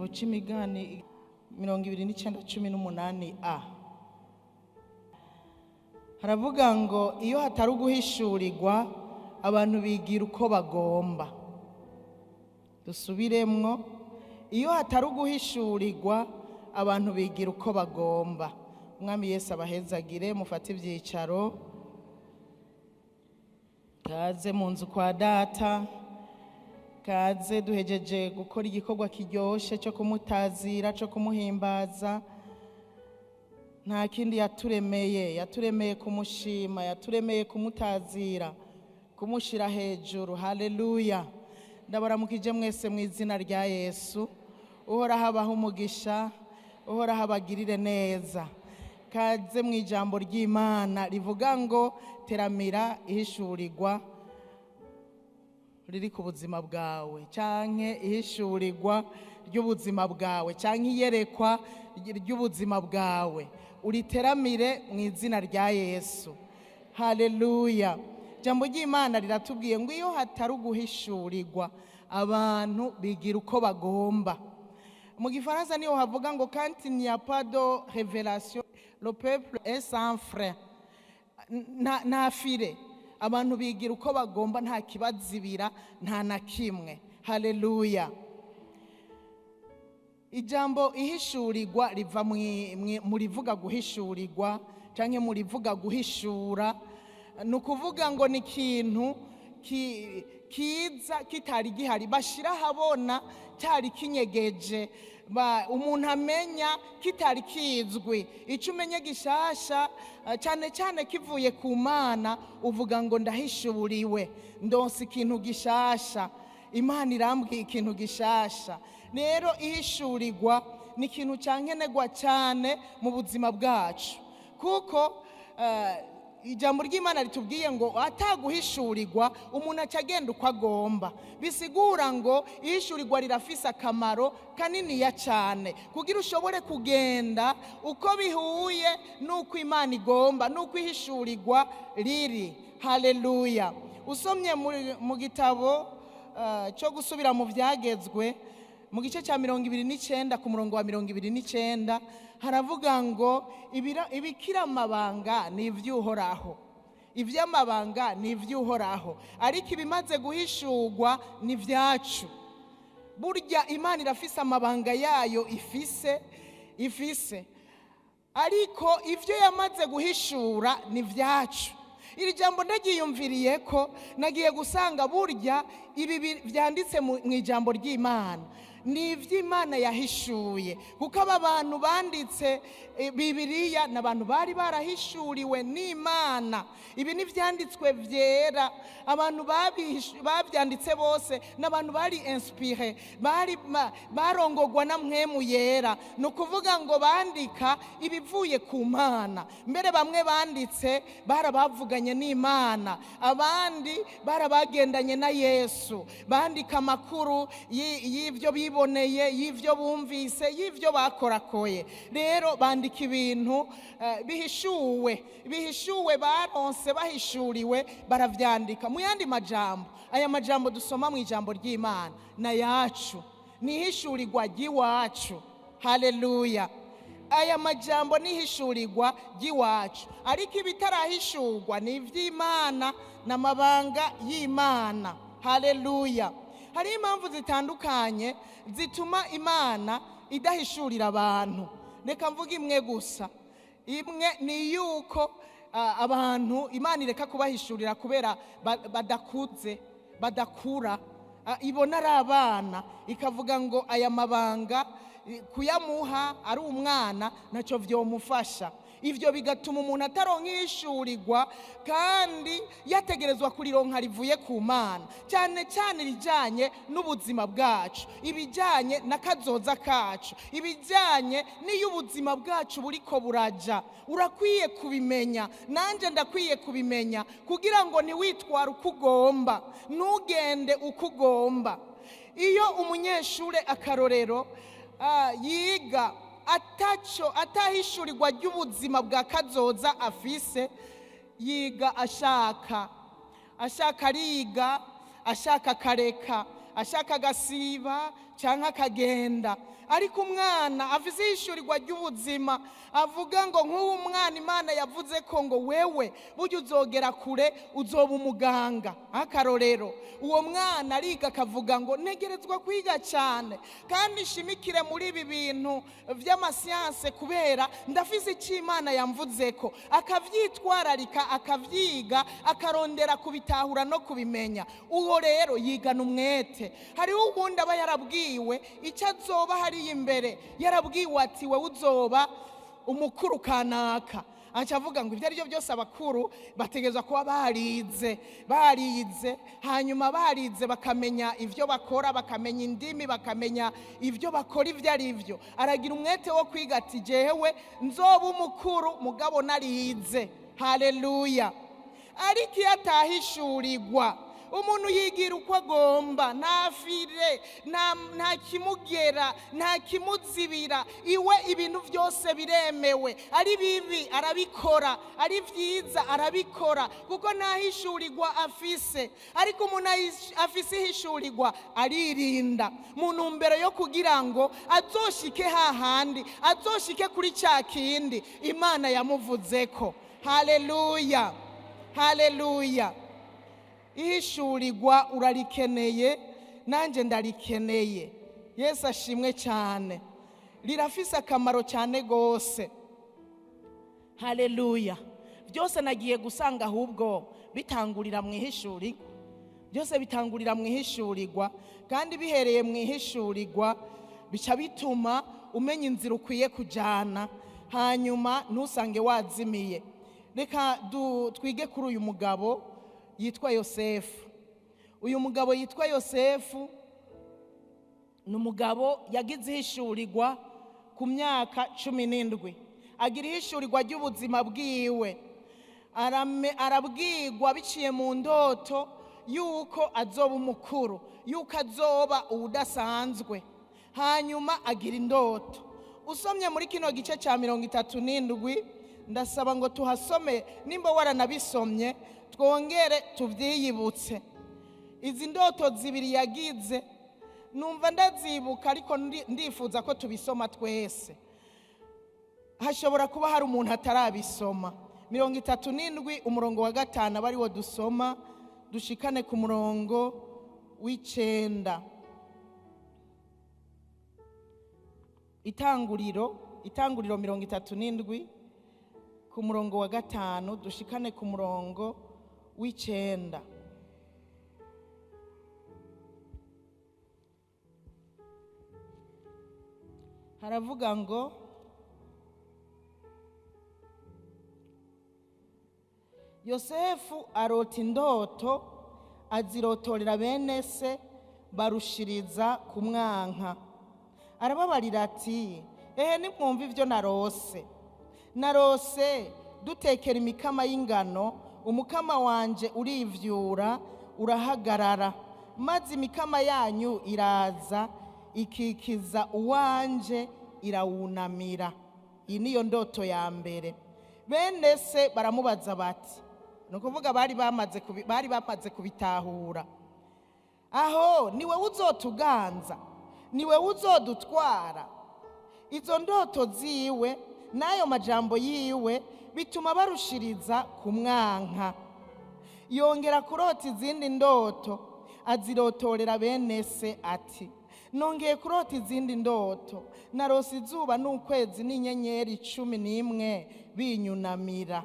Igitabo c'Imigani 29:18a haravuga ngo iyo hatari uguhishurirwa abantu bigira uko bagomba. Dusubiremwo, iyo hatari uguhishurirwa abantu bigira uko bagomba. Umwami Yesu abahezagire, mufate ivyicaro. Kaze mu nzu kwa data, kaze duhejeje gukora igikorwa kiryoshe cyo kumutazira, cyo kumuhimbaza. Nta kindi yaturemeye, yaturemeye kumushima, yaturemeye kumutazira, kumushira hejuru. Haleluya! Ndabaramukije mwese mu izina rya Yesu. Uhoraho abahe umugisha, Uhoraho abagirire neza. Kaze mu ijambo ry'Imana rivuga ngo teramira ihishurirwa riri ku buzima bwawe, canke ihishurirwa ry'ubuzima bwawe, canke iyerekwa ry'ubuzima bwawe, uriteramire mu izina rya Yesu. Haleluya! Jambo ry'Imana riratubwiye ngo iyo hatari uguhishurirwa abantu bigira uko bagomba. Mu gifaransa niho havuga ngo quand il n'y a pas de révélation, le peuple est sans frein. Nta fire, abantu bigira uko bagomba, nta kibazibira, nta na kimwe. Haleluya! Ijambo ihishurirwa riva mu rivuga guhishurirwa canke mu rivuga guhishura. Ni ukuvuga ngo ni ikintu kiza kitari gihari, bashira ahabona cyari kinyegeje, umuntu amenya kitari kizwi. Ico umenye gishasha, cyane cyane kivuye ku Mana, uvuga ngo ndahishuriwe, ndonse ikintu gishasha, Imana irambwiye ikintu gishasha. Rero ihishurirwa ni ikintu cyankenerwa cyane mu buzima bwacu, kuko ijambo ry'Imana ritubwiye ngo ataguhishurirwa umuntu aca agenda uko agomba. Bisigura ngo ihishurirwa rirafise akamaro kaniniya cyane, kugira ushobore kugenda uko bihuye n'uko Imana igomba, n'uko ihishurirwa riri. Haleluya! Usomye mu gitabo cyo gusubira mu vyagezwe, mu gice cya 29 ku murongo wa 29, haravuga ngo ibikira amabanga ni ivy'Uhoraho, ivy'amabanga ni ivy'Uhoraho, ariko ibimaze guhishurwa ni vyacu. Burya Imana irafise amabanga yayo ifise, ariko ivyo yamaze guhishura ni vyacu. Iri jambo ndagiyumviriye ko nagiye gusanga burya ibi vyanditse mu ijambo ry'Imana ni ivy'Imana yahishuye, kuko aba bantu banditse Bibiliya n'abantu bari barahishuriwe n'Imana. Ibi ni vyanditswe vyera, abantu bavyanditse bose n'abantu bari inspiré, bari barongogwa na mpwemu yera. Ni ukuvuga ngo bandika ibivuye ku Mana. Mbere bamwe banditse barabavuganye n'Imana, abandi barabagendanye na Yesu, bandika amakuru y'ivyo biboneye, y'ivyo bumvise, y'ivyo bakorakoye. Rero bandika ibintu bihishuwe, baronse, bahishuriwe, baravyandika. Mu yandi majambo, aya majambo dusoma mu ijambo ry'Imana na yacu, ni ihishurirwa ry'iwacu. Haleluya! Aya majambo ni ihishurirwa ry'iwacu, ariko ibitarahishurwa ni ivy'Imana n'amabanga y'Imana. Haleluya! Hari impamvu zitandukanye zituma Imana idahishurira abantu. Reka mvuge imwe gusa. Imwe ni yuko abantu Imana ireka kubahishurira kubera badakuze, badakura. Ibona ari abana, ikavuga ngo aya mabanga kuyamuha ari umwana ntacyo vyomufasha. Ivyo bigatuma umuntu ataronka ihishurirwa, kandi yategerezwa kurironka rivuye ku Mana, cyane cyane rijanye n'ubuzima bwacu, ibijanye n'akazoza kacu, ibijanye n'iyo ubuzima bwacu buriko buraja. Urakwiye kubimenya, nanje ndakwiye kubimenya, kugira ngo ntiwitware uko ugomba, ntugende uko ugomba. Iyo umunyeshure akarorero yiga ataco atahishurirwa ry'ubuzima bwa kazoza afise, yiga ashaka ariga, ashaka kareka, ashaka agasiba canke akagenda. Ariko umwana afise ihishurirwa ry'ubuzima, avuga ngo nk'uwo mwana Imana yavuze ko ngo wewe burya uzogera kure, uzoba umuganga. Akarorero, uwo mwana ariga akavuga ngo ntegerezwa kwiga cyane kandi nshimikire muri ibi bintu vy'amasiyanse kubera ndafise icyo Imana yamvuze ko. Akavyitwararika, akavyiga, akarondera kubitahura no kubimenya. Uwo rero yigana umwete. Hariho uwundi aba yarabwiwe icyo azoba hariya imbere, yarabwiwe ati wewe uzoba umukuru kanaka. Aca avuga ngo ibyo ari byo byose abakuru bategerezwa kuba barize, barize, hanyuma barize bakamenya ivyo bakora, bakamenya indimi, bakamenya ivyo bakora ivyo ari byo. Aragira umwete wo kwiga ati jewe nzoba umukuru mugabo narize. Haleluya. Ariko iyo atahishurirwa, umuntu yigira uko agomba, nta fire, nta kimugera, nta kimuzibira. Iwe ibintu byose biremewe, ari bibi arabikora, ari vyiza arabikora, kuko nta hishurirwa afise. Ariko umuntu afise ihishurirwa aririnda mu ntumbero yo kugira ngo azoshike hahandi, azoshike kuri cya kindi Imana yamuvuzeko. Haleluya, haleluya. Ihishurirwa urarikeneye, nanjye ndarikeneye. Yesu ashimwe cyane, rirafise akamaro cyane gose. Haleluya. Byose nagiye gusanga ahubwo bitangurira mu ihishurirwa. Byose bitangurira mu ihishurirwa, kandi bihereye mu ihishurirwa bica bituma umenya inzira ukwiye kujana, hanyuma ntusange wazimiye. Reka twige kuri uyu mugabo yitwa Yosefu. Uyu mugabo yitwa Yosefu ni umugabo yagize ihishurirwa ku myaka 17. Agira ihishurirwa ry'ubuzima bwiwe. Arabwirwa biciye mu ndoto yuko azoba umukuru, yuko azoba uwudasanzwe. Hanyuma agira indoto. Usomye muri kino gice cya 37, ndasaba ngo tuhasome, nimba waranabisomye twongere tuvyiyibutse. Izi ndoto zibiri yagize numva ndazibuka, ariko ndifuza ko tubisoma twese. Hashobora kuba hari umuntu atarabisoma. 37 umurongo wa 5 aba ariwo dusoma, dushikane ku murongo w'9. Itanguriro 37 ku murongo wa 5 dushikane ku murongo w'9. Haravuga ngo Yosefu arota indoto, azirotorera bene se, barushiriza kumwanka. Arababarira ati ehe nimwumva ivyo narose. Narose dutekera imikama y'ingano, umukama wanje urivyura urahagarara, maze imikama yanyu iraza ikikiza uwanje irawunamira. Iyi niyo ndoto ya mbere. Bene se baramubaza bati, ni ukuvuga bari bamaze kubitahura, aho niwe uzotuganza, niwe uzodutwara. Izo ndoto ziwe n'ayo majambo yiwe bituma barushiriza kumwanka. Yongera kurota izindi ndoto, azirotorera bene se ati nongeye kurota izindi ndoto, narose izuba n'ukwezi n'inyenyeri 11 binyunamira.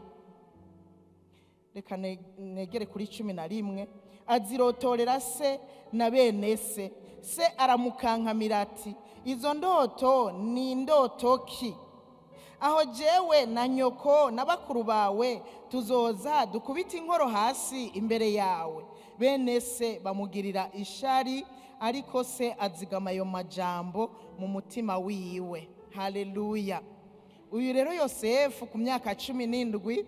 Reka negere kuri 11. Azirotorera se na bene se. Se aramukankamira ati izo ndoto ni ndoto ki? Aho jewe na nyoko na bakuru bawe tuzoza dukubita inkoro hasi imbere yawe. Bene se bamugirira ishari, ariko se azigama ayo majambo mu mutima wiwe. Haleluya. Uyu rero Yosefu ku myaka 17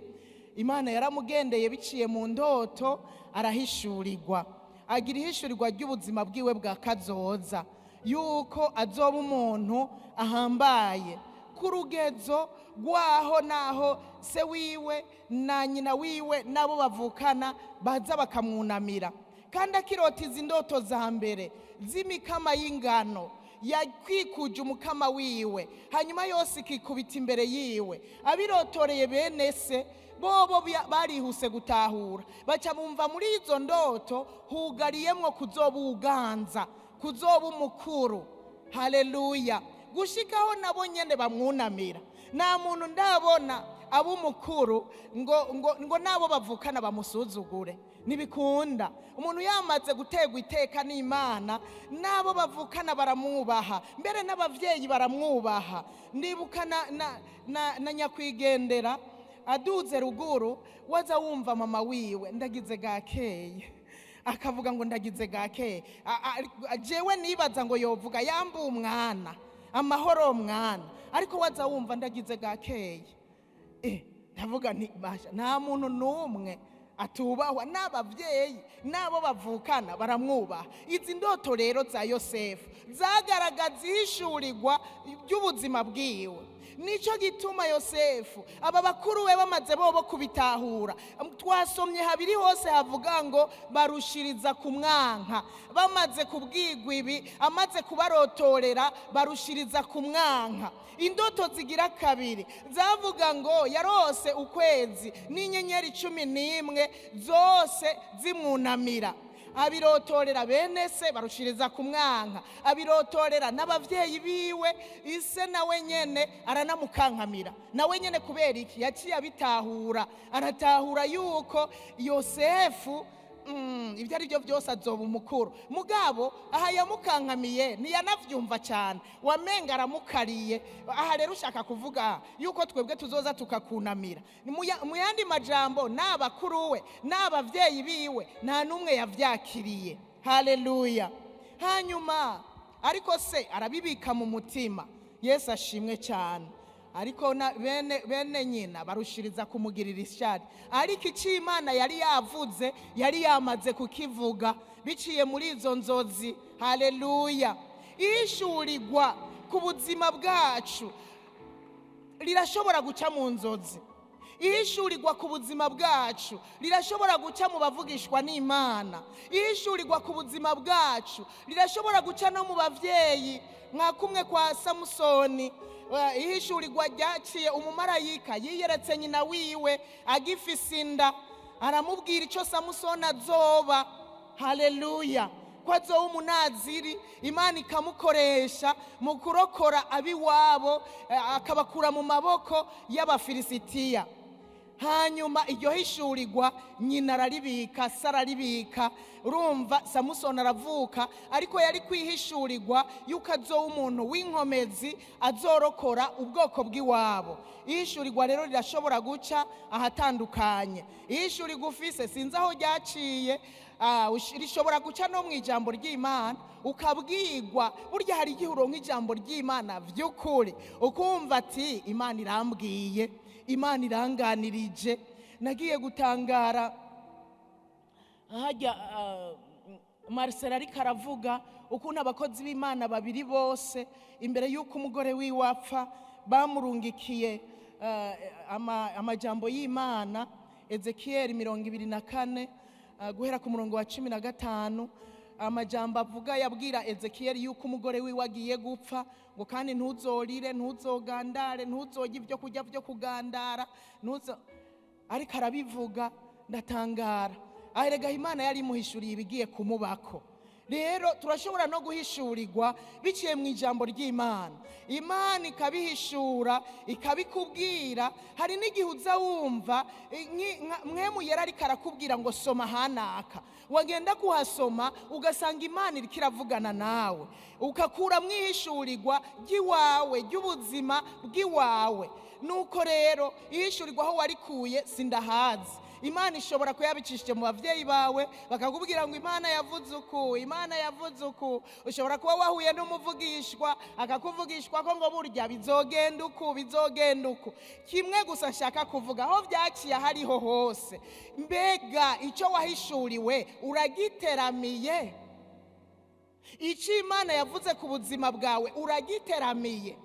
Imana yaramugendeye biciye mu ndoto, arahishurirwa. Agira ihishurirwa ry'ubuzima bwiwe bwa kazoza, yuko azoba umuntu ahambaye ku rugezo rwaho naho se wiwe na nyina wiwe nabo bavukana baza bakamwunamira. Kandi akirota izi ndoto za mbere z'imikama y'ingano, Yakwikuje umukama wiwe, hanyuma yose ikikubita imbere yiwe. Abirotoreye bene se bobo barihuse gutahura, baca bumva muri izo ndoto hugariyemwo kuzoba uganza, kuzoba umukuru. Haleluya! Gushikaho nabo nyene bamwunamira. Nta muntu ndabona abo umukuru ngo nabo bavukana bamusuzugure, ntibikunda. Umuntu yamaze gutegwa iteka n'Imana, nabo bavukana baramwubaha, mbere n'abavyeyi baramwubaha. Ndibuka na nyakwigendera aduze ruguru, waza wumva mama wiwe ndagize gakeye, akavuga ngo ndagize gakeye. Jewe nibaza ngo yovuga yambu umwana amahoro mwana, ariko waza wumva ndagize gakeye. Ndavuga nti basha, nta muntu n'umwe atubahwa, n'abavyeyi n'abo bavukana baramwubaha. Izi ndoto rero za Yosefu zagaragaza ihishurirwa ry'ubuzima bwiwe. Nico gituma Yosefu aba bakuru we bamaze bobo kubitahura. Twasomye habiri hose havuga ngo barushiriza kumwanka. Bamaze kubwigwa ibi, amaze kubarotorera, barushiriza kumwanka. Indoto zigira kabiri zavuga ngo yarose ukwezi n'inyenyeri 11 zose zimwunamira. Abirotorera bene se barushiriza kumwanka, abirotorera n'abavyeyi biwe, ise nawe nyene aranamukankamira. Nawe nyene kubera iki? Yaciye abitahura, aratahura yuko Yosefu ibyo ari byo byose azoba umukuru. Mugabo aha yamukankamiye ntiyanavyumva cyane, wamenga aramukariye. Aha rero ushaka kuvuga yuko twebwe tuzoza tukakunamira. Mu yandi majambo, n'abakuru we n'abavyeyi biwe nta n'umwe yavyakiriye. Haleluya! Hanyuma ariko se arabibika mu mutima. Yesu ashimwe cyane. Ariko bene nyina barushiriza kumugirira ishyari. Ariko icyo Imana yari yavuze yari yamaze kukivuga biciye muri izo nzozi. Haleluya! Ihishurirwa ku buzima bwacu rirashobora guca mu nzozi. Ihishurirwa ku buzima bwacu rirashobora guca mu bavugishwa n'Imana. Ihishurirwa ku buzima bwacu rirashobora guca no mu bavyeyi, nka kumwe kwa Samusoni. Ihishurirwa ryaciye umumarayika yiyeretse nyina wiwe agifise inda, aramubwira ico Samusoni azoba. Haleluya! Ko azoba umunaziri, Imana ikamukoresha mu kurokora abiwabo, akabakura mu maboko y'Abafilisitiya. Hanyuma iryo hishurirwa nyina araribika, se araribika. Urumva Samusoni aravuka, ariko yari kwihishurirwa yuko azoba umuntu w'inkomezi, azorokora ubwoko bw'iwabo. Ihishurirwa rero rirashobora guca ahatandukanye. Ihishurirwa ufise sinzi aho ryaciye, rishobora guca no mu ijambo ry'Imana, ukabwirwa. Burya hari igihe uronka ijambo ry'Imana vy'ukuri, ukumva ati Imana irambwiye, Imana iranganirije. Nagiye gutangara hajya Marcel ariko aravuga ukuntu abakozi b'Imana babiri bose imbere y'uko umugore wiwe apfa bamurungikiye amajambo y'Imana. Ezekiel 24 guhera ku murongo wa 15, amajambo avuga yabwira Ezekiel yuko umugore wiwe agiye gupfa, ngo kandi ntuzorire, ntuzogandare, ntuzorye ibyo kurya byo kugandara, ntuzo. Ariko arabivuga ndatangara. Erega Imana yari imuhishuriye ibigiye kumubako. Rero turashobora no guhishurirwa biciye mu ijambo ry'Imana. Imana ikabihishura, ikabikubwira. Hari n'igihe uza wumva mwemu yari ariko arakubwira ngo soma hanaka, wagenda kuhasoma ugasanga Imana iriko iravugana nawe, ukakura mwihishurirwa ry'iwawe, ry'ubuzima bw'iwawe. Nuko rero ihishurirwa aho warikuye sindahazi. Imana ishobora kuyabicishije mu bavyeyi bawe, bakakubwira ngo Imana yavuze uku, Imana yavuze uku. Ushobora kuba wahuye n'umuvugishwa akakuvugishwa ko ngo burya bizogenda uku, bizogenda uku. Kimwe gusa nshaka kuvuga, aho vyaciye hariho hose, mbega ico wahishuriwe uragiteramiye? Ico Imana yavuze ku buzima bwawe uragiteramiye?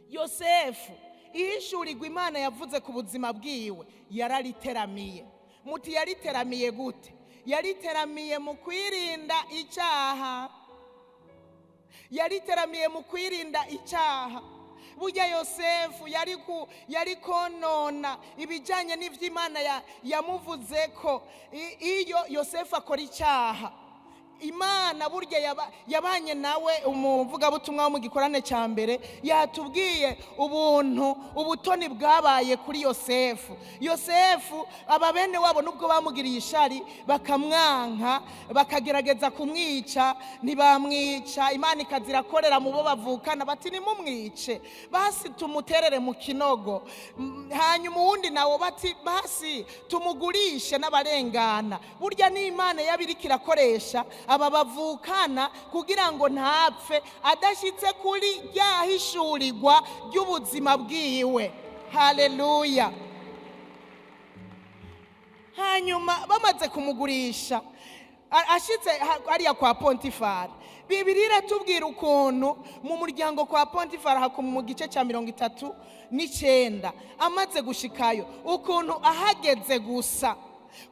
Yosefu ihishurirwa Imana yavuze ku buzima bwiwe yarariteramiye. Muti yariteramiye gute? Yariteramiye mu kwirinda icyaha. Yariteramiye mu kwirinda icyaha. Burya Yosefu yari konona ibijyanye n'iby'Imana yamuvuze ko iyo Yosefu akora icyaha, Imana burya yabanye nawe. Umuvugabutumwa wo mu gikorane cya mbere yatubwiye ubuntu, ubutoni bwabaye kuri Yosefu. Yosefu aba bene wabo nubwo bamugiriye ishari bakamwanka, bakagerageza kumwica, ntibamwica. Imana ikazirakorera mu bo bavukana, bati nimumwice, basi tumuterere mu kinogo. Hanyuma uwundi nawo bati basi tumugurishe n'abarengana. Burya ni Imana yabiriko irakoresha aba bavukana kugira ngo ntapfe adashyitse kuri rya hishurirwa ry'ubuzima bwiwe. Haleluya. Hanyuma bamaze kumugurisha, ashitse hariya kwa Pontifari, Bibiliya iratubwira ukuntu mu muryango kwa Pontifari mu gice cya 39 amaze gushikayo, ukuntu ahageze gusa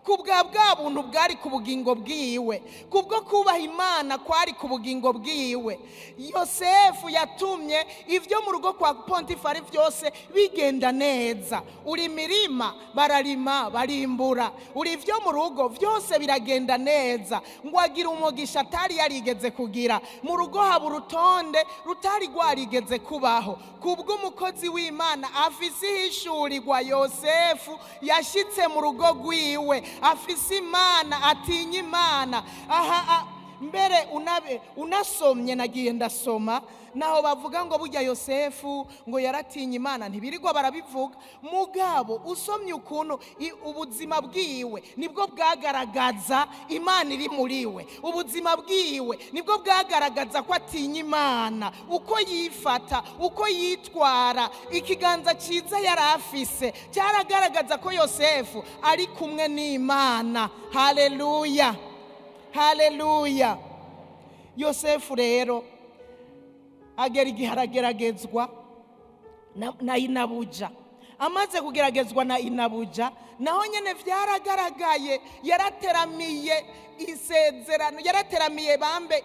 kubwa bwa buntu bwari ku bugingo bwiwe, kubwo kubaha Imana kwari ku bugingo bwiwe, Yosefu yatumye ivyo mu rugo kwa Pontifari byose bigenda neza. Uri mirima bararima barimbura, uri ivyo mu rugo byose biragenda neza. Ngo agira umugisha atari yarigeze kugira mu rugo, haba urutonde rutari rwarigeze kubaho. Kubwo umukozi w'Imana afise ihishurirwa, Yosefu yashitse mu rugo rwiwe afise Imana, atinya Imana. Aha mbere unasomye, nagiye ndasoma naho bavuga ngo burya Yosefu ngo yaratinya Imana, ntibirirwa barabivuga. Mugabo usomye ukuntu ubuzima bwiwe nibwo bwagaragaza Imana iri muri we, ubuzima bwiwe nibwo bwagaragaza ko atinya Imana, uko yifata, uko yitwara, ikiganza cyiza yari afise cyaragaragaza ko Yosefu ari kumwe n'Imana. Haleluya, haleluya. Yosefu rero agera igihe arageragezwa na inabuja. Amaze kugeragezwa na inabuja, naho nyene vyaragaragaye, yarateramiye isezerano, yarateramiye bambe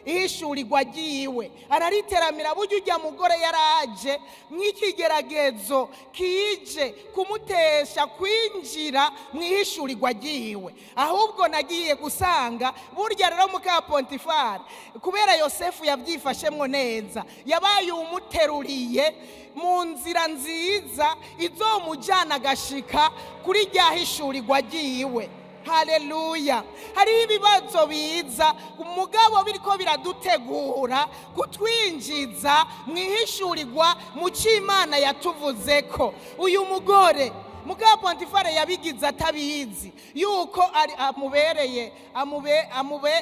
ihishurirwa ryiwe, arariteramira. Burya ujya mugore yaraje nk'ikigeragezo kije kumutesha kwinjira mu ihishurirwa ryiwe. Ahubwo nagiye gusanga burya rero muka Pontifari, kubera Yosefu yabyifashemwo neza, yabaye umuteruriye mu nzira nziza izomujyana agashika kuri rya hishurirwa ryiwe. Haleluya. Hari ibibazo biza umugabo biriko biradutegura kutwinjiza mu ihishurirwa mu cy'Imana yatuvuzeko. Uyu mugore muka Pontifari yabigize atabizi yuko ari amubereye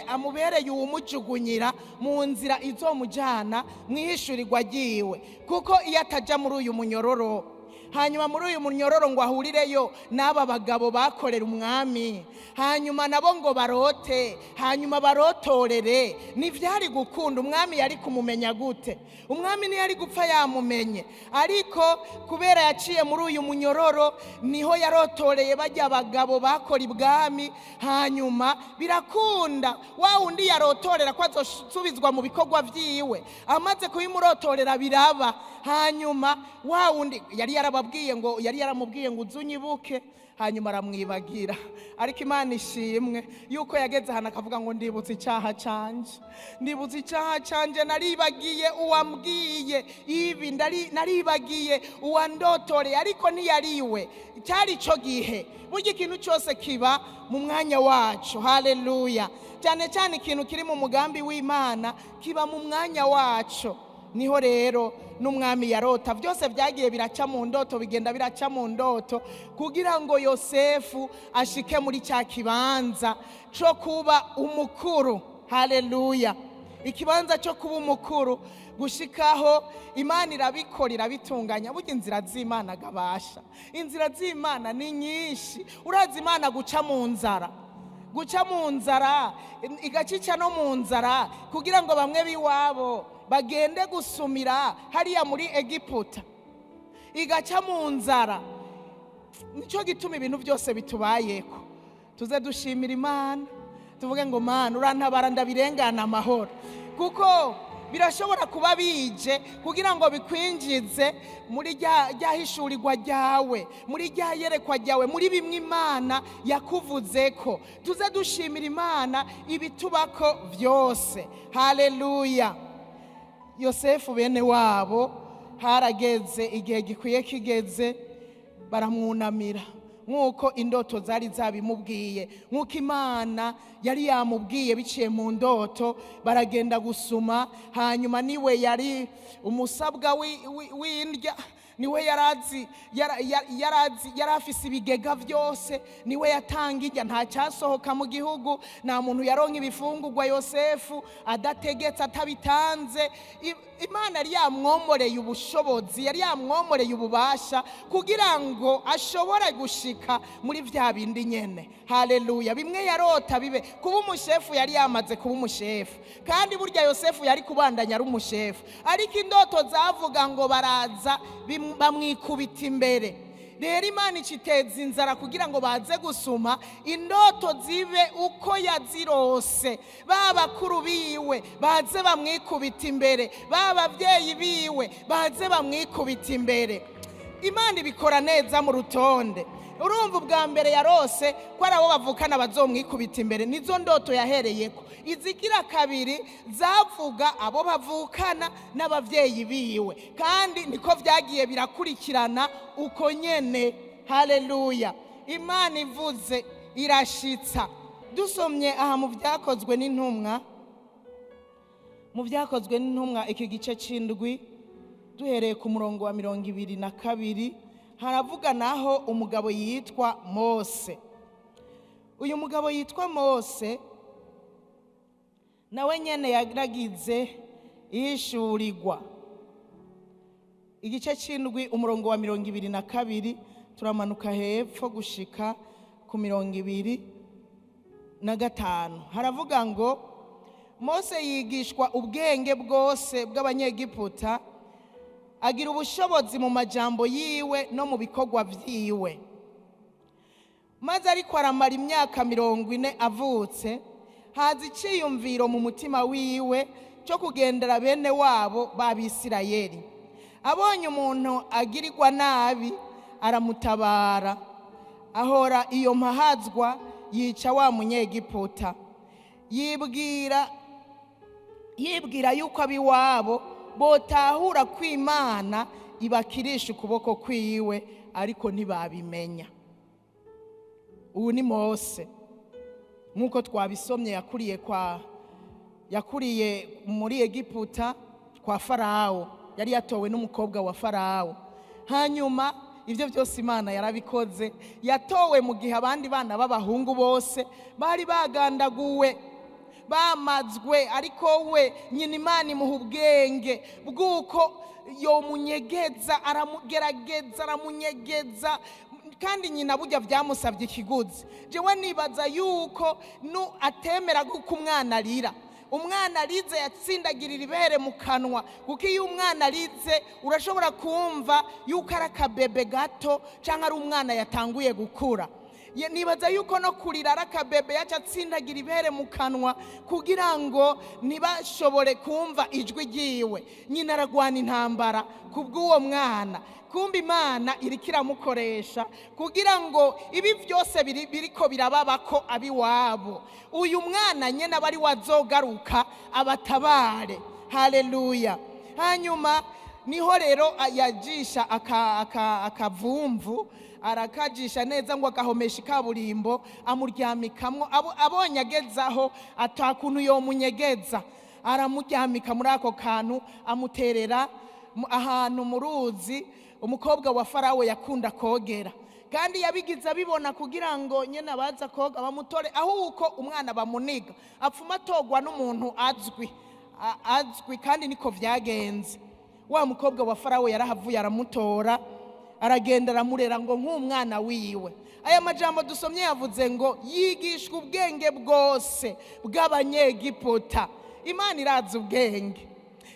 amubereye uwumujugunyira mu nzira izomujyana mu ihishurirwa ryiwe. Kuko iyo ataja muri uyu munyororo, hanyuma muri uyu munyororo ngo ahurireyo n'aba bagabo bakorera umwami, hanyuma nabo ngo barote, hanyuma barotorere, ntivyari gukunda. Umwami yari kumumenya gute? Umwami ntiyari gupfa yamumenye, ariko kubera yaciye muri uyu munyororo niho yarotoreye bajya abagabo bakora ibwami. Hanyuma birakunda wa wundi yarotorera ko azosubizwa mu bikorwa vyiwe, amaze kubimurotorera biraba. Hanyuma wa wundi yari yarababwiye ngo, yari yaramubwiye ngo uzunyibuke, hanyuma aramwibagira. Ariko Imana ishimwe yuko yageze hano akavuga ngo ndibutse icyaha canje, ndibutse icyaha canje, naribagiye uwambwiye ibi, naribagiye uwandotoreye. Ariko ntiyariwe, cyari ico gihe. Burya ikintu cyose kiba mu mwanya wacu. Haleluya. Cyane cyane ikintu kiri mu mugambi w'Imana kiba mu mwanya wacu. Niho rero n'umwami yarota, byose byagiye biraca mu ndoto, bigenda biraca mu ndoto kugira ngo Yosefu ashike muri cya kibanza cyo kuba umukuru. Haleluya. Ikibanza cyo kuba umukuru gushikaho Imana irabikora, irabitunganya. Burya inzira z'Imana gabasha, inzira z'Imana ni nyinshi. Urazi Imana guca mu nzara, guca mu nzara, igacica no mu nzara kugira ngo bamwe biwabo bagende gusumira hariya muri Egiputa, igaca mu nzara. Nico gituma ibintu byose bitubayeko tuze dushimira Imana, tuvuge ngo Mana urantabara ndabirengana amahoro. Kuko Birashobora kuba bije kugira ngo bikwinjize muri rya hishurirwa ryawe, muri rya yerekwa ryawe, muri bimwe Imana yakuvuzeko. Tuze dushimira Imana ibitubako vyose. Haleluya. Yosefu bene wabo harageze igihe gikwiye kigeze baramwunamira nk'uko indoto zari zabimubwiye, nk'uko Imana yari yamubwiye biciye mu ndoto. Baragenda gusuma, hanyuma niwe yari umusabwa w'indya, niwe yarazi yarafise ibigega byose, niwe yatanga indya, nta cyasohoka mu gihugu, nta muntu yaronka ibifungurwa Yosefu adategetse, atabitanze. Imana yari yamwomoreye ubushobozi, yari yamwomoreye ububasha kugira ngo ashobore gushika muri vya bindi nyene. Haleluya. Bimwe yarota bibe kuba umushefu, yari yamaze kuba umushefu, kandi burya Yosefu yari kubandanya ari umushefu, ariko indoto zavuga ngo baraza bamwikubita imbere. Rero Imana iciteza inzara kugira ngo baze gusuma indoto zibe uko yazirose. Babakuru biwe baze bamwikubita imbere, babavyeyi biwe baze bamwikubita imbere. Imana ibikora neza mu rutonde. Urumva ubwa mbere yarose ko ari abo bavukana bazomwikubita imbere, nizo ndoto yahereyeko. Izigira kabiri zavuga abo bavukana n'abavyeyi biwe, kandi niko vyagiye birakurikirana uko nyene. Haleluya. Imana ivuze irashitsa. Dusomye aha mu Vyakozwe n'Intumwa, mu Vyakozwe n'Intumwa iki gice c'indwi, duhereye ku murongo wa 22, haravuga naho umugabo yitwa Mose. Uyu mugabo yitwa Mose nawe nyene yaragize ihishurirwa. Igice c'indwi umurongo wa 22, turamanuka hepfo gushika ku 25. Haravuga ngo Mose yigishwa ubwenge bwose bw'Abanyegiputa, agira ubushobozi mu majambo yiwe no mu bikorwa vyiwe. Maze ariko aramara imyaka 40 avutse, haza iciyumviro mu mutima wiwe cyo kugendera bene wabo b'Abisirayeli. Abonye umuntu agirirwa nabi aramutabara, ahora iyo mpahazwa yica wa Munyegiputa. Yibwira yuko abiwabo botahura ko Imana ibakirisha ukuboko kwiwe, ariko ntibabimenya. Ubu ni Mose, nk'uko twabisomye, yakuriye muri Egiputa kwa Farawo, yari yatowe n'umukobwa wa Farawo. Hanyuma ivyo byose Imana yarabikoze, yatowe mu gihe abandi bana b'abahungu bose bari bagandaguwe, bamazwe, ariko we nyina Imana imuha ubwenge bw'uko yomunyegeza, aramugerageza, aramunyegeza. Kandi nyina burya vyamusabye ikiguzi. Jewe nibaza yuko nu atemera guko umwana arira, umwana arize yatsindagirira ibere mu kanwa, kuko iyo umwana arize urashobora kumva yuko ari akabebe gato canke ari umwana yatanguye gukura. Nibaza yuko no kurira ari akabebe yaca atsindagira ibere mu kanwa kugira ngo ntibashobore kumva ijwi ryiwe. Nyina aragwana intambara kubw'uwo mwana, kumbe Imana iriko iramukoresha kugira ngo ibi byose biriko birababako abiwabo, uyu mwana nyene aba ari wazogaruka abatabare. Haleluya. Hanyuma niho rero yajisha akavumvu, arakajisha neza ngo agahomesha ikaburimbo, amuryamikamwo. Abonye agezaho atakuntu yomunyegeza, aramuryamika muri ako kantu, amuterera ahantu mu ruzi umukobwa wa Farawo yakunda kogera. Kandi yabigize abibona kugira ngo nyene abaza koga bamutore, ahuko umwana bamuniga apfuma atogwa n'umuntu azwi, azwi. Kandi niko vyagenze. Wa mukobwa wa Farawo yarahavuye aramutora, aragenda aramurera ngo nk'umwana wiwe. Aya majambo dusomye yavuze ngo yigishwa ubwenge bwose bw'Abanyegiputa. Imana irazi ubwenge.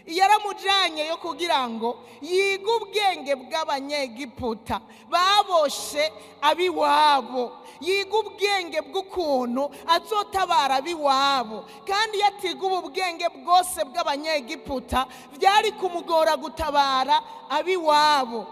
Yaramujanye yo kugira ngo yige ubwenge bw'Abanyegiputa baboshe abiwabo, yiga ubwenge bw'ukuntu azotabara abiwabo. Kandi yatiga ubu bwenge bwose bw'Abanyegiputa byari kumugora gutabara abiwabo.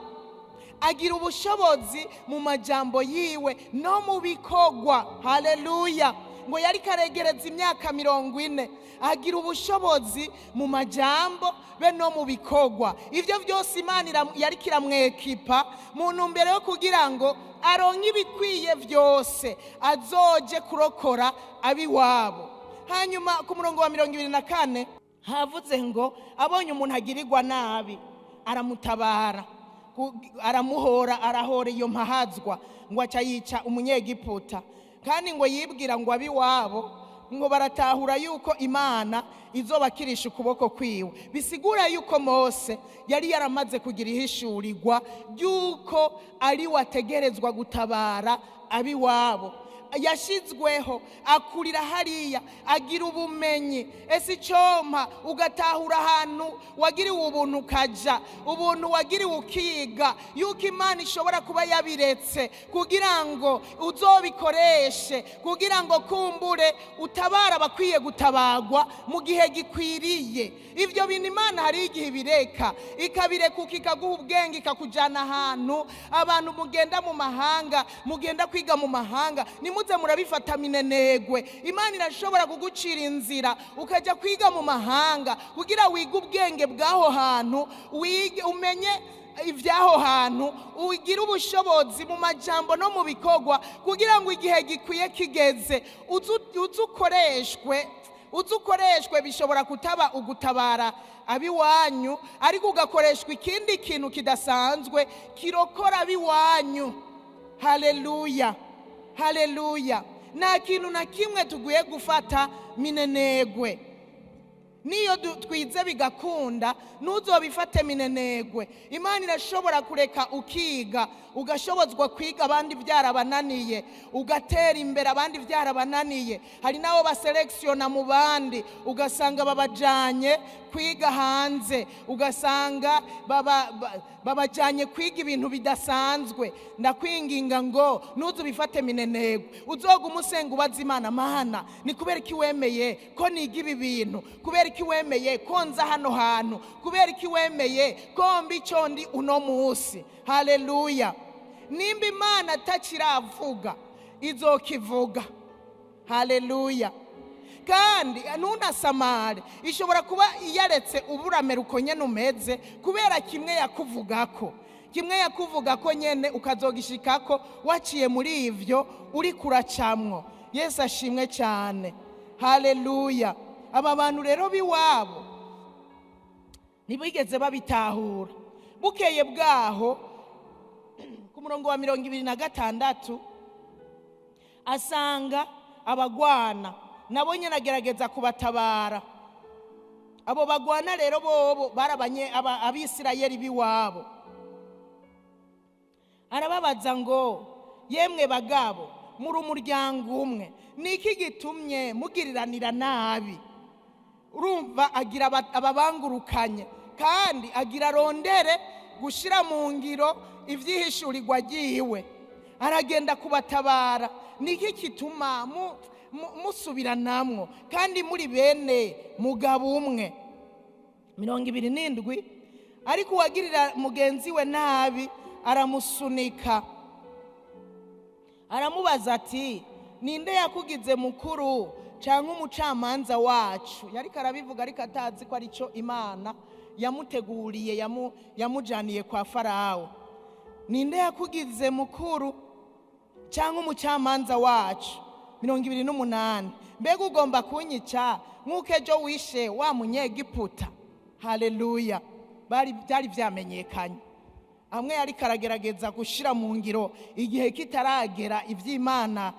Agira ubushobozi mu majambo yiwe no mu bikorwa. Haleluya. Ngo yari karegereza imyaka 40, agira ubushobozi mu majambo be no mu bikorwa. Ivyo byose Imana yari kiramwekipa mu ntumbero yo kugira ngo aronke ibikwiye byose azoje kurokora abiwabo. Hanyuma ku murongo wa 24 havuze ngo abonye umuntu agirirwa nabi aramutabara, aramuhora, arahora iyo mpahazwa, ngo aca yica Umunyegiputa. Kandi ngo yibwira ngo abiwabo ngo baratahura yuko Imana izobakirisha ukuboko kwiwe. Bisigura yuko Mose yari yaramaze kugira ihishurirwa yuko ari wategerezwa gutabara abiwabo. Yashizweho akurira hariya, agira ubumenyi. Ese icompa ugatahura ahantu wagiriwe ubuntu ukaja, ubuntu wagiriwe ukiga, yuko Imana ishobora kuba yabiretse kugira ngo uzobikoreshe, kugira ngo kumbure utabara abakwiye gutabagwa mu gihe gikwiriye. Ivyo bintu Imana hari igihe ibireka, ikabireka ikaguha ubwenge, ikakujana ahantu. Abantu mugenda mu mahanga, mugenda kwiga mu mahanga, nimuze murabifata minenegwe. Imana irashobora kugucira inzira ukajya kwiga mu mahanga kugira wige ubwenge bw'aho hantu, wige umenye ibyaho hantu, ugire ubushobozi mu majambo no mu bikorwa, kugira ngo igihe gikwiye kigeze uzukoreshwe. Uzukoreshwe bishobora kutaba ugutabara abiwanyu, ariko ugakoreshwa ikindi kintu kidasanzwe kirokora abiwanyu. Haleluya, haleluya. Nta kintu na kimwe tuguye gufata minenegwe. Niyo twize bigakunda ntuzobifate minenegwe. Imana irashobora kureka ukiga, ugashobozwa kwiga abandi byarabananiye, ugatera imbere abandi byarabananiye. Hari nabo baselektiona mu bandi, ugasanga babajanye kwiga hanze, ugasanga babajanye kwiga ibintu bidasanzwe. Ndakwinginga ngo ntuzubifate minenegwe. Uzoga umusenga ubaza Imana, Mana ni kubera iki wemeye ko niga ibi bintu? Kubera iki wemeye ko nza hano hantu? Kubera iki wemeye ko mbi ico ndi uno munsi? Haleluya. Nimba Imana atakiravuga izokivuga. Haleluya. Kandi ntunasamare, ishobora kuba iyaretse uburamera uko nyene umeze kubera kimwe yakuvugako, kimwe yakuvugako nyene ukazogishikako waciye muri ivyo uri kuracamwo. Yesu ashimwe cyane. Haleluya. Aba bantu rero biwabo ntibigeze babitahura. Bukeye bwaho ku murongo wa 26 asanga abagwana nabo nyene agerageza kubatabara. Abo bagwana rero bobo barabanye Abisirayeli biwabo. Arababaza ngo yemwe bagabo muri umuryango umwe, niki gitumye mugiriranira nabi? Urumva agira ababangurukanye, kandi agira rondere gushira mu ngiro ivyihishurirwa ryiwe. Aragenda kubatabara. Niki kituma musubiranamwo kandi muri bene mugabo umwe? 27 ariko uwagirira mugenzi we nabi aramusunika, aramubaza ati ninde yakugize mukuru canke umucamanza wacu? Yariko arabivuga ariko atazi ko arico Imana yamuteguriye, yamujaniye kwa Farawo. Ninde yakugize mukuru canke umucamanza wacu? 28 mbega ugomba kunyica nk'uko ejo wishe wa Munyegiputa? Haleluya. Byari vyamenyekanye. Amwe yariko aragerageza gushira mu ngiro igihe kitaragera ivy'Imana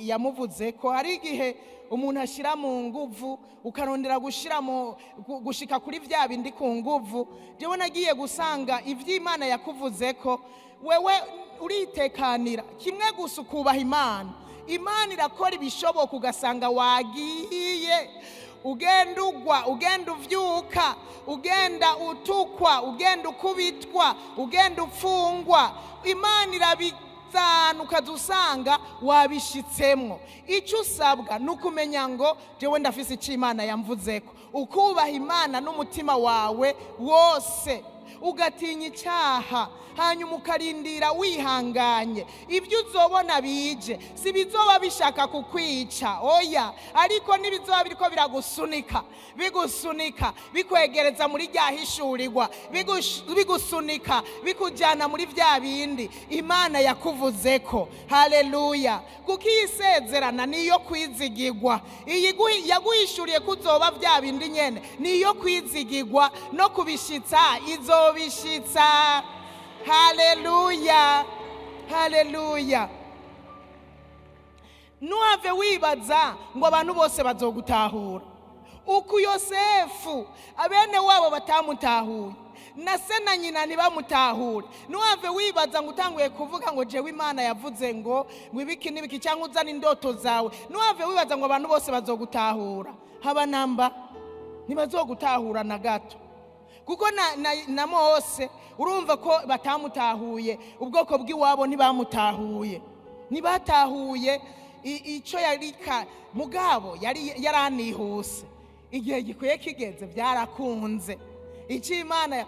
yamuvuze ko. Hari igihe umuntu ashira mu nguvu, ukarondera gushira mu gushika kuri vya bindi ku nguvu. Jewe nagiye gusanga ivy'Imana yakuvuze ko wewe uritekanira kimwe gusa ukubaha Imana. Imana irakora ibishoboka ugasanga wagiye Ugenda ugwa, ugenda uvyuka, ugenda utukwa, ugenda ukubitwa, ugenda upfungwa, Imana irabizana ukazusanga wabishitsemwo. Icyo usabwa ni ukumenya ngo jewe ndafise icyo Imana yamvuzeko, ukubaha Imana n'umutima wawe wose, ugatinya icyaha, hanyuma ukarindira wihanganye. Ibyo uzobona bije si bizoba bishaka kukwica, oya, ariko nibizoba biriko biragusunika, bigusunika bikwegereza muri rya hishurirwa, bigusunika bikujyana muri bya bindi Imana yakuvuzeko. Haleluya! Kuko iyi sezerana niyo kwizigirwa, iyi yaguhishuriye ko uzoba bya bindi nyene niyo kwizigirwa, no kubishitsa izobishitsa. Haleluya, haleluya. Ntuhave wibaza ngo abantu bose bazogutahura. Uku Yosefu abene wabo batamutahuye, na se na nyina ntibamutahure. Ntuhave wibaza ngo utanguye kuvuga ngo jewe Imana yavuze ngo ibiki n'ibiki, cyangwa uzane indoto zawe. Ntuhave wibaza ngo abantu bose bazogutahura. Haba namba, ntibazogutahura na gato. Kuko na Mose urumva ko batamutahuye, ubwoko bw'iwabo ntibamutahuye, ntibatahuye icyo yarika. Mugabo yari yaranihuse, igihe gikwiye kigeze byarakunze. Icyo Imana,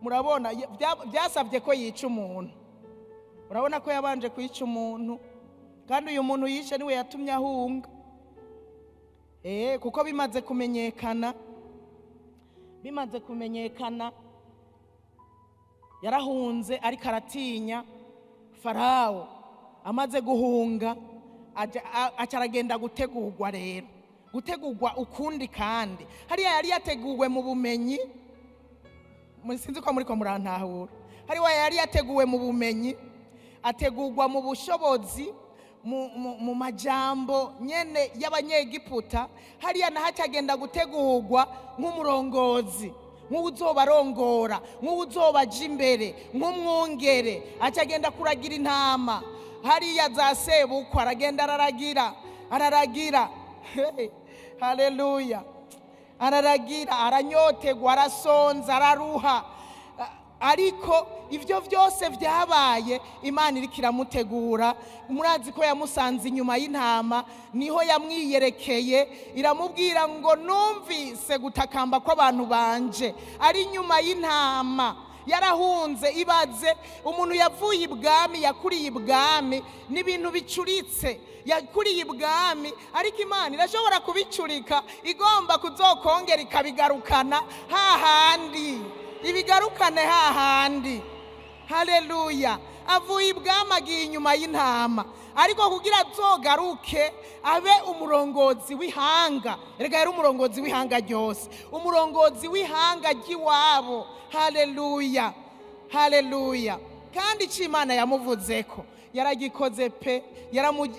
murabona byasabye ko yica umuntu. Urabona ko yabanje kwica umuntu, kandi uyu muntu yishe niwe yatumye ahunga. Kuko bimaze kumenyekana, yarahunze ariko aratinya Farao. Amaze guhunga acaragenda gutegurwa. Rero gutegurwa ukundi, kandi hariya yari yateguwe mu bumenyi. Sinzi ko muri ko murantahura. Hariya yari yateguwe mu bumenyi, ategurwa mu bushobozi, mu majambo nyene y'Abanyegiputa. Hariya naho acagenda gutegurwa nk'umurongozi, nk'uwuzobarongora, nk'uwuzobaja imbere, nk'umwungere. Acagenda kuragira intama hariya za sebukwe, aragenda araragira, araragira. Haleluya! Araragira, aranyotegwa, arasonza, araruha. Ariko ivyo vyose vyabaye Imana iriko iramutegura. Murazi ko yamusanze inyuma y'intama, niho yamwiyerekeye, iramubwira ngo numvise gutakamba kw'abantu banje. Ari inyuma y'intama, yarahunze. Ibaze umuntu yavuye ibwami, yakuriye ibwami, n'ibintu bicuritse, yakuriye ibwami, ariko Imana irashobora kubicurika, igomba kuzokongera ikabigarukana hahandi, ibigarukane hahandi. Haleluya! Avuye ibwami agiye inyuma y'intama, ariko kugira azogaruke abe umurongozi w'ihanga. Erega yari umurongozi w'ihanga ryose, umurongozi w'ihanga ry'iwabo. Haleluya, haleluya. Kandi icyo Imana yamuvuzeko yaragikoze pe.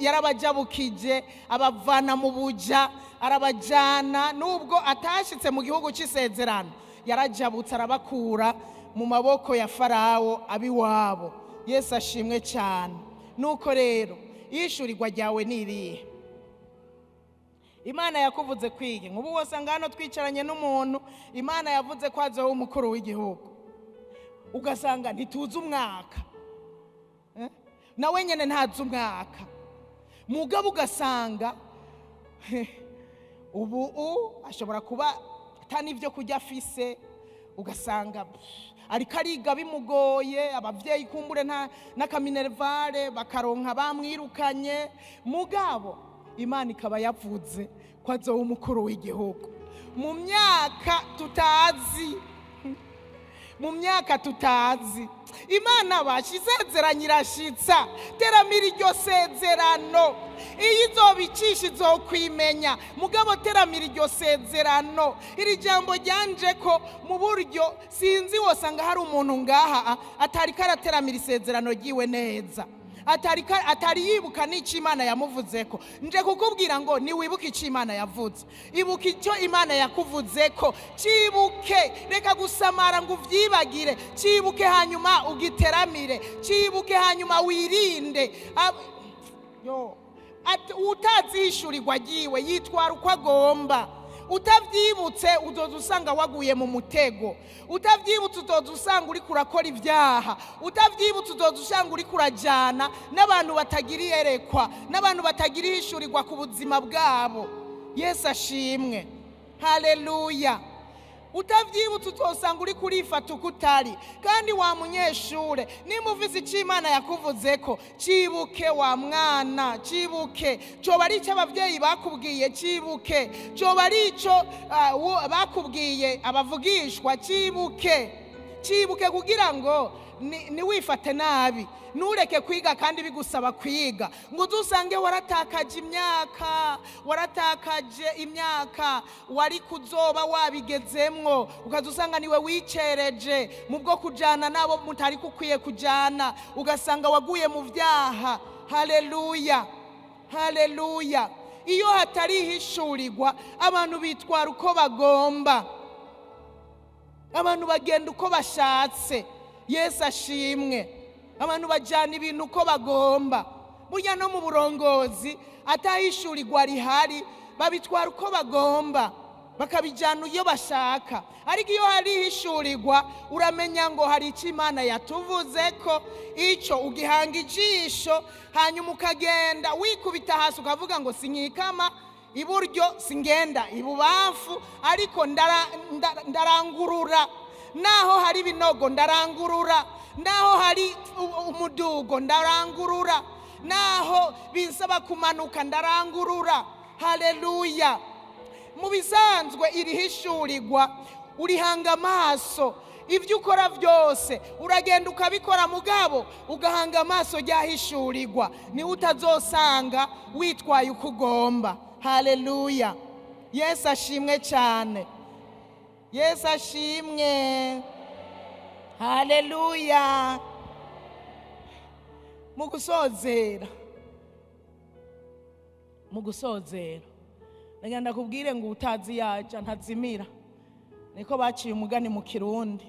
Yarabajabukije, abavana mu buja, arabajana. Nubwo atashitse mu gihugu cy'isezerano, yarajabutse arabakura mu maboko ya Farao abiwabo. Yesu ashimwe cyane. Nuko rero yishurirwa ryawe ni irihe? Imana yakuvuze kwige. Nk'ubu wose ngano twicaranye n'umuntu, Imana yavuze ko azoba umukuru w'igihugu, ugasanga ntituzi umwaka, nawe nyene ntazi umwaka. Mugabo ugasanga ubu ashobora kuba atani ibyo kurya afise, ugasanga ariko ariga bimugoye, abavyeyi kumbure nta n'akaminervare bakaronka bamwirukanye. Mugabo Imana ikaba yavuze ko azoba umukuru w'igihugu mu myaka tutazi, mu myaka tutazi. Imana bashisezeranye irashitsa. Teramira iryo sezerano, iyo izobicisha izokwimenya. Mugabo teramira iryo sezerano. Iri jambo ryanje ko mu buryo sinzi, wosanga hari umuntu ngaha atari karateramira isezerano ryiwe neza, atari yibuka n'icyo Imana yamuvuzeko. Nje kukubwira ngo niwibuke icyo Imana yavuze, ibuka icyo Imana yakuvuzeko, cibuke. Reka gusamara ngo uvyibagire, cibuke hanyuma ugiteramire, cibuke hanyuma wirinde. Yo Utazihishurirwa agiwe yitwara uko agomba. Utavyibutse uzoza usanga waguye mu mutego. Utavyibutse uzoza usanga uriko urakora ibyaha. Utavyibutse uzoza usanga uriko urajana n'abantu batagira iyerekwa, n'abantu batagira ihishurirwa ku buzima bwabo. Yesu ashimwe, haleluya. Utavyibutse uzosanga uri kurifata uko utari. Kandi wa munyeshure, nimba ufise ico Imana yakuvuzeko, cibuke wa mwana, cibuke. Coba ari ico abavyeyi bakubwiye, cibuke. Coba ari ico bakubwiye abavugishwa, cibuke. Cibuke kugira ngo niwifate nabi, ntureke kwiga kandi bigusaba kwiga, ngo uze usange waratakaje imyaka, waratakaje imyaka wari kuzoba wabigezemwo, ukaza usanga niwe wicereje mu bwo kujana nabo mutari kukwiye kujana, ugasanga waguye mu vyaha. Haleluya, haleluya. Iyo hatari ihishurirwa, abantu bitwara uko bagomba, abantu bagenda uko bashatse. Yesu ashimwe. Abantu bajana ibintu uko bagomba. Burya no mu burongozi atahishurirwa rihari, babitwara uko bagomba, bakabijana iyo bashaka. Ariko iyo hari ihishurirwa, uramenya ngo hari icyo Imana yatuvuze ko, ico ugihanga ijisho, hanyuma ukagenda wikubita hasi ukavuga ngo sinkikama iburyo, singenda ibubamfu, ariko ndarangurura. Naho hari ibinogo ndarangurura, naho hari umudugo ndarangurura, naho binsaba kumanuka ndarangurura. Haleluya. Mu bisanzwe iri hishurirwa urihanga amaso, ibyo ukora byose uragenda ukabikora, mugabo ugahanga amaso ryahishurirwa, niwe utazosanga witwaye uko ugomba. Haleluya. Yesu ashimwe cyane. Yesu ashimwe. Haleluya. Mu gusozera, mu gusozera, ndagenda kubwire ngo utazi yaja ntazimira. Niko baciye umugani mu Kirundi,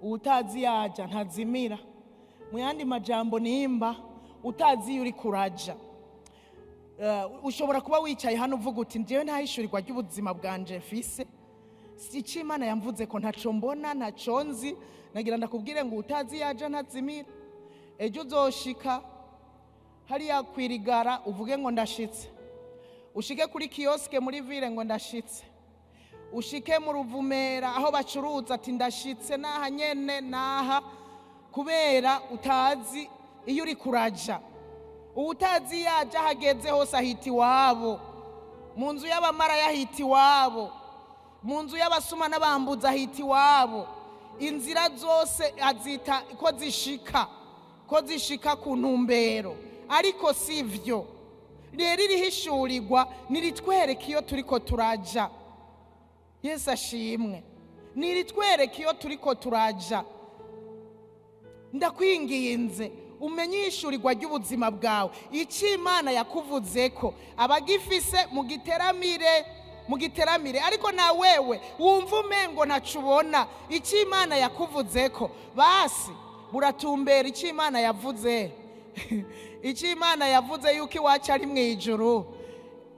utazi yaja ntazimira. Mu yandi majambo, nimba utazi iyo uri kuraja, ushobora kuba wicaye hano uvuga uti njyewe ntahishurirwa ry'ubuzima bwanje mfise, si icyo Imana yamvuze ko ntaco mbona, ntaco nzi. Nagira ndakubwire ngo utazi yaja ntazimira. Ejo uzoshika hariya kwirigara uvuge ngo ndashitse, ushike kuri kioske muri ville ngo ndashitse, ushike mu Ruvumera aho bacuruza ati ndashitse, naha nyene naha, kubera utazi iyo uri kuraja. Utazi yaja hageze hose ahita iwabo, mu nzu y'abamara yahita iwabo, mu nzu y'abasuma n'abambuzi ahita iwabo. Inzira zose azita ko zishika, ko zishika ku ntumbero, ariko sivyo. Rero irihishurirwa niritwereka iyo turiko turaja. Yesu ashimwe. Niritwereka iyo turiko turaja. Ndakwinginze umenye ihishurirwa ry'ubuzima bwawe, icyo Imana yakuvuzeko, abagifise mugiteramire, mugiteramire. Ariko na wewe wumva umengo ntaco ubona, icyo Imana yakuvuzeko, basi buratumbera icyo Imana yavuze. Icyo Imana yavuze yuko iwacu ari mu ijuru,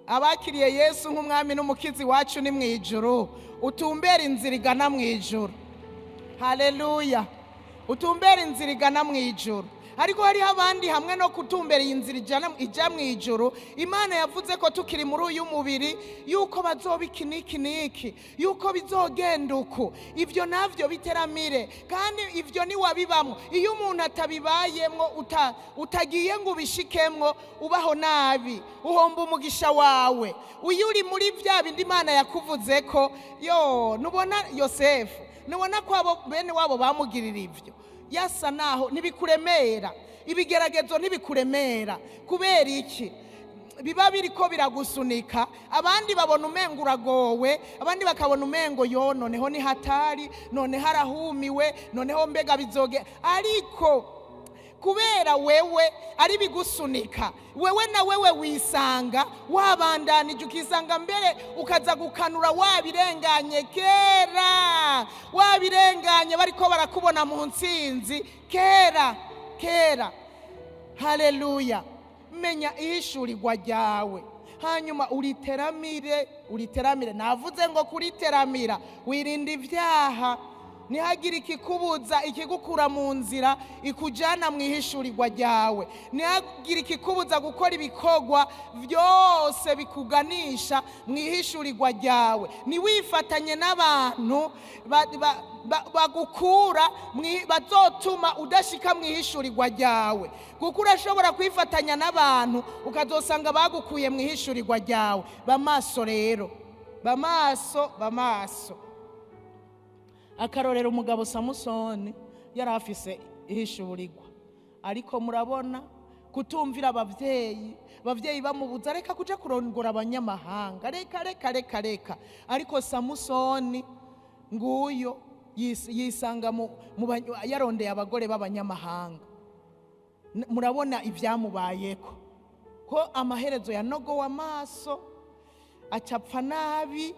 abakiriye Yesu nk'umwami n'umukizi wacu ni mu ijuru. Utumbera inzira igana mu ijuru. Haleluya. Utumbera inzira igana mu ijuru. Ariko hariho abandi hamwe no kutumbera iyi nzira ijya mu ijuru, Imana yavuze ko tukiri muri uyu mubiri yuko bazoba iki n'iki n'iki, yuko bizogenda uku. Ibyo navyo biteramire, kandi ibyo niwabibamwo. Iyo umuntu atabibayemwo, utagiye ngo ubishikemwo, ubaho nabi, uhomba umugisha wawe. Uyu uri muri vya bindi Imana yakuvuze ko, yo nubona Yosefu, nubona ko abo bene wabo bamugirira ivyo, yasa naho ntibikuremera, ibigeragezo ntibikuremera. Kubera iki? Biba biriko biragusunika. Abandi babona umengo uragowe, abandi bakabona umengo yo noneho ni hatari, noneho arahumiwe, noneho mbega bizoge. Ariko kubera wewe ari bigusunika, wewe na wewe wisanga wabandanije, ukisanga mbere ukaza gukanura wabirenganye kera, wabirenganye bariko barakubona mu ntsinzi kera kera. Haleluya. Menya ihishurirwa ryawe, hanyuma uriteramire, uriteramire. Navuze ngo kuriteramira wirinda ibyaha, ntihagire ikikubuza ikigukura mu nzira ikujyana mu ihishurirwa ryawe, ntihagire ikikubuza gukora ibikorwa byose bikuganisha mu ihishurirwa ryawe. Ntiwifatanye n'abantu bagukura bazotuma udashika mu ihishurirwa ryawe, kuko urashobora kwifatanya n'abantu ukazosanga bagukuye mu ihishurirwa ryawe. Bamaso rero, bamaso, bamaso. Akarorero, umugabo Samusoni yari afise ihishurirwa, ariko murabona kutumvira abavyeyi, abavyeyi bamubuza reka kuja kurongora abanyamahanga, reka reka reka reka. Ariko Samusoni nguyo yisanga yarondeye abagore b'abanyamahanga. Murabona ibyamubayeko, ko amaherezo yanogowe amaso, acapfa nabi.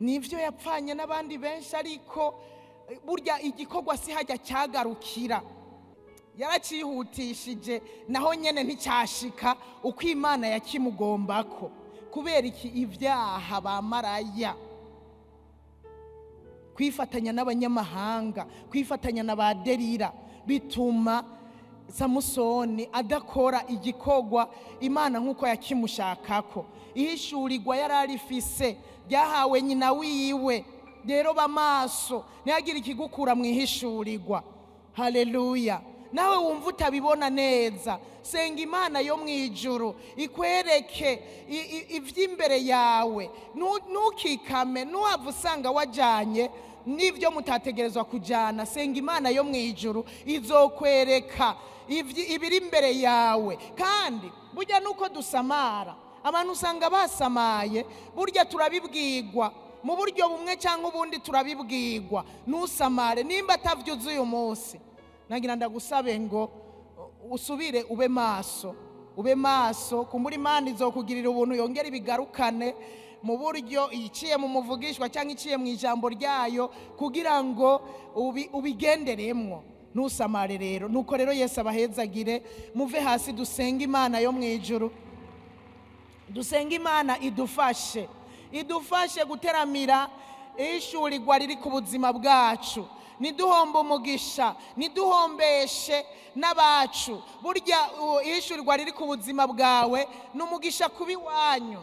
Nivyo yapfanye n'abandi benshi, ariko burya igikorwa si hajya cyagarukira, yaracihutishije naho nyene nticyashika uko Imana yakimugombako. Kubera iki? Ibyaha bamaraya, kwifatanya n'abanyamahanga, kwifatanya na ba Delila, bituma Samusoni adakora igikorwa Imana nk'uko yakimushakako. Ihishurirwa yari arifise ryahawe nyina wiwe. Rero bamaso, ntihagire ikigukura mu ihishurirwa. Haleluya. Nawe wumva utabibona neza, senga Imana yo mu ijuru ikwereke ivy'imbere yawe. Ntukikame, ntuhave usanga wajanye n'ibyo mutategerezwa kujana. Senga Imana yo mu ijuru izokwereka ibiri imbere yawe. Kandi burya nuko dusamara, abantu usanga basamaye, burya turabibwirwa mu buryo bumwe cyangwa ubundi, turabibwirwa. Ntusamare nimba atavyuzuye uyu munsi. Nagira ndagusabe ngo usubire ube maso, ube maso. Kumbura Imana izokugirira ubuntu yongera ibigarukane mu buryo iciye mu muvugishwa cyangwa iciye mu ijambo ryayo, kugira ngo ubigenderemwo. Ntusamare rero. Nuko rero Yesu abahezagire. Muve hasi dusenge Imana yo mu ijuru, dusenge Imana idufashe, idufashe guteramira ihishurirwa riri ku buzima bwacu. Niduhombe umugisha, niduhombeshe n'abacu. Burya ihishurirwa riri ku buzima bwawe ni umugisha kuba iwanyu,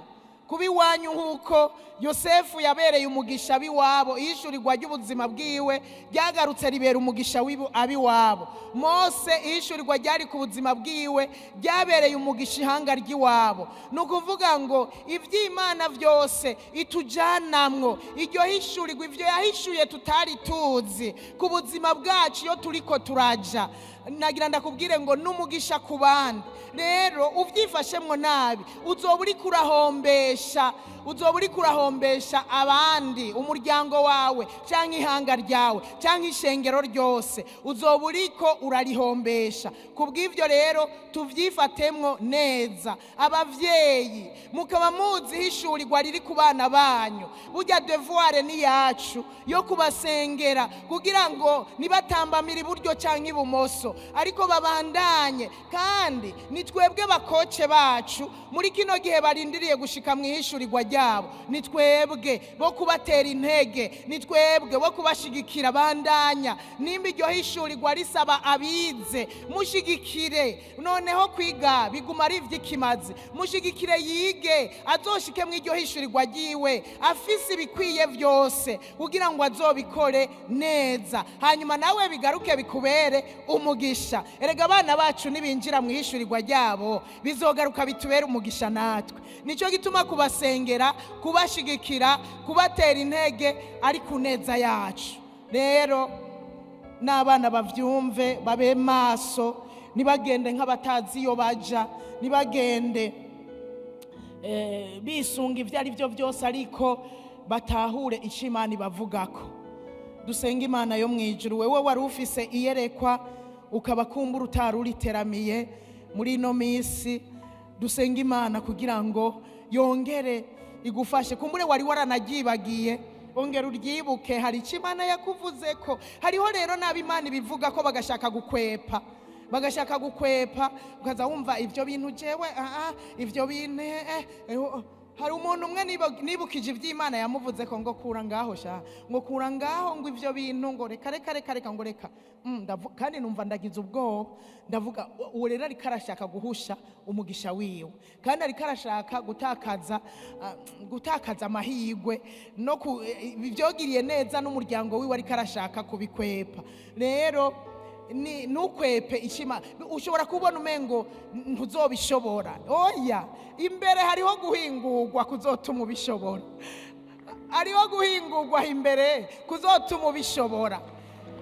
kuba iwanyu nk'uko Yosefu yabereye umugisha ab'iwabo. Ihishurirwa ry'ubuzima bwiwe ryagarutse ribera umugisha ab'iwabo. Mose ihishurirwa ryari ku buzima bwiwe ryabereye umugisha ihanga ry'iwabo. Ni ukuvuga ngo iby'Imana byose itujanamwo, iryo hishurirwa, ibyo yahishuye tutari tuzi ku buzima bwacu iyo turiko turaja, nagira ndakubwire ngo n'umugisha ku bandi. Rero uvyifashemwo nabi uzoba uriko urahombesha, uzoba uriko urahombesha abandi, umuryango wawe cyangwa ihanga ryawe cyangwa ishengero ryose, uzoba uriko urarihombesha. Kubw'ivyo rero tuvyifatemwo neza. Abavyeyi mukaba muzi ihishurirwa riri ku bana banyu, burya devoir ni yacu yo kubasengera kugira ngo nibatambamire iburyo cyangwa ibumoso, ariko babandanye. Kandi ni twebwe bakoce bacu muri kino gihe barindiriye gushika mu ihishurirwa ryabo, ni twebwe bo kubatera intege, ni twebwe bo kubashigikira. Bandanya, nimba iryo hishurirwa risaba abize, mushigikire. Noneho kwiga biguma ari ivy'ikimazi, mushigikire yige azoshike mu iryo hishurirwa ryiwe afise ibikwiye vyose kugira ngo azobikore neza, hanyuma nawe bigaruke bikubere umugisha. Erega abana bacu nibinjira mu ihishurirwa ryabo bizogaruka bitubere umugisha natwe. Nicyo gituma kubasengera, kubashigikira, kubatera intege ari ku neza yacu. Rero n'abana bavyumve, babe maso, ntibagende nk'abatazi iyo baja, ntibagende bisunga ibyo ari byo byose, ariko batahure icyo Imana ibavugako. Dusenga Imana yo mu ijuru. Wewe wari ufise iyerekwa ukaba kumbura utari uriteramiye muri ino minsi, dusenga Imana kugira ngo yongere igufashe. Kumbure wari waranagyibagiye, ongera uryibuke, hari icyo Imana yakuvuze ko. Hariho rero n'abo Imana ibivuga ko bagashaka gukwepa, Bagashaka gukwepa, ukaza wumva ibyo bintu jewe ibyo bintu hari umuntu umwe nibukije iby'Imana yamuvuze ko ngo kura ngaho sha, ngo kura ngaho, ngo ibyo bintu ngo reka reka reka reka, ngo reka. Kandi numva ndagize ubwoba, ndavuga uwo rero ariko arashaka guhusha umugisha wiwe, kandi ariko arashaka gutakaza amahirwe no ibyogiriye neza n'umuryango wiwe, ariko arashaka kubikwepa. Rero ni ntukwepe ishima. Ushobora kubona umengo ntuzobishobora. Oya, imbere hariho guhingurwa kuzotuma ubishobora, hariho guhingurwa imbere kuzotuma ubishobora.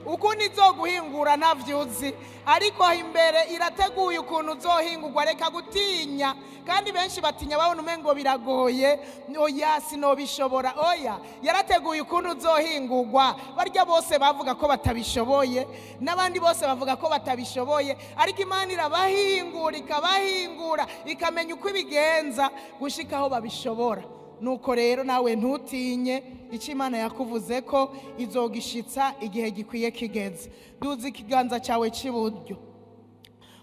Ukuntu izoguhingura ntavyuzi, ariko imbere irateguye ukuntu uzohingurwa. Reka gutinya. Kandi benshi batinya babona umengo biragoye, oya sinobishobora. Oya, yarateguye ukuntu uzohingurwa. Barya bose bavuga ko batabishoboye, n'abandi bose bavuga ko batabishoboye, ariko Imana irabahingura, ikabahingura, ikamenya uko ibigenza gushika aho babishobora. Nuko rero nawe ntutinye, icyo Imana yakuvuze ko izogishitsa igihe gikwiye kigeze. Duza ikiganza cyawe cy'iburyo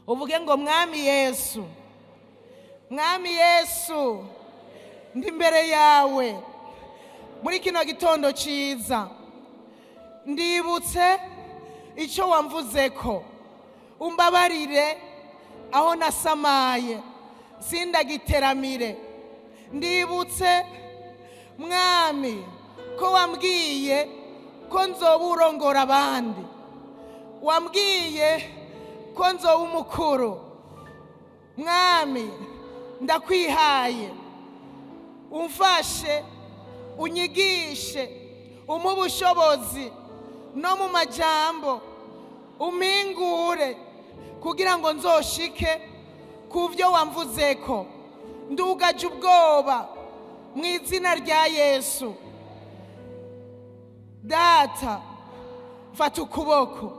uvuge ngo Mwami Yesu, Mwami Yesu, ndi imbere yawe muri kino gitondo cyiza, ndibutse icyo wamvuze ko umbabarire aho nasamaye sindagiteramire. Ndibutse Mwami ko wambwiye ko nzoba urongora abandi, wambwiye ko nzoba umukuru. Mwami ndakwihaye, umfashe, unyigishe, umpe ubushobozi no mu majambo, umpingure kugira ngo nzoshike ku byo wamvuzeko. Ndugaje ubwoba mu izina rya Yesu. Data, fata ukuboko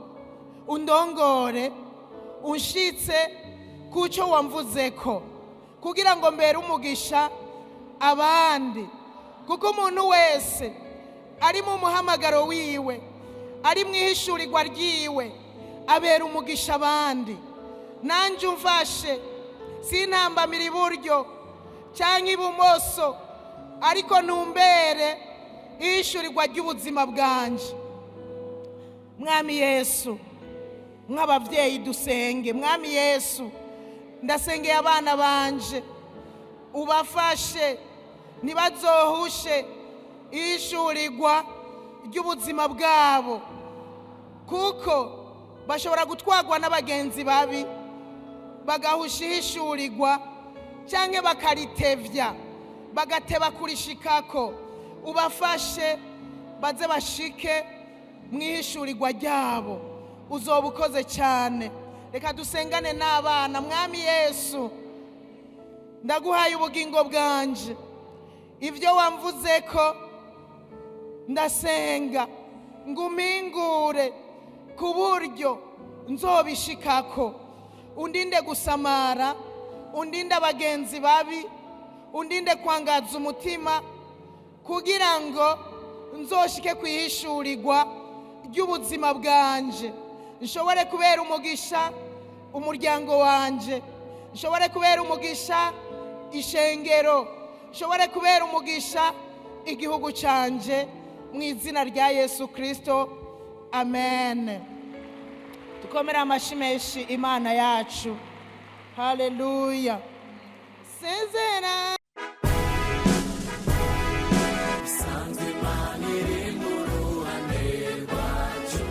undongore, unshitse kucyo wamvuzeko, kugira ngo mbere umugisha abandi. Kuko umuntu wese ari mu muhamagaro wiwe, ari mu ihishurirwa ryiwe, abera umugisha abandi. Nanjye umfashe sintambamira iburyo cyangwa ibumoso, ariko ntumbere ihishurirwa ry'ubuzima bwanje. Mwami Yesu, nk'ababyeyi dusenge. Mwami Yesu, ndasengeye abana banje, ubafashe ntibazohushe ihishurirwa ry'ubuzima bwabo, kuko bashobora gutwarwa n'abagenzi babi bagahusha ihishurirwa cyangwa bakaritevya bagateba kurishikako. Ubafashe baze bashike mu ihishurirwa ryabo. Uzoba ukoze cyane. Reka dusengane n'abana. Mwami Yesu, ndaguhaye ubugingo bwanje, ibyo wamvuze ko ndasenga ngumingure ku buryo nzobishikako. Undinde gusamara, undinde abagenzi babi, undinde kwangaza umutima, kugira ngo nzoshike kwihishurirwa ry'ubuzima bwanje, nshobore kubera umugisha umuryango wanje, nshobore kubera umugisha ishengero, nshobore kubera umugisha igihugu canje, mu izina rya Yesu Kristo, amen. Tukomere amashyi menshi Imana yacu. Haleluya. Sezera. Sanzwe Imana iri mu ruhande rwacu.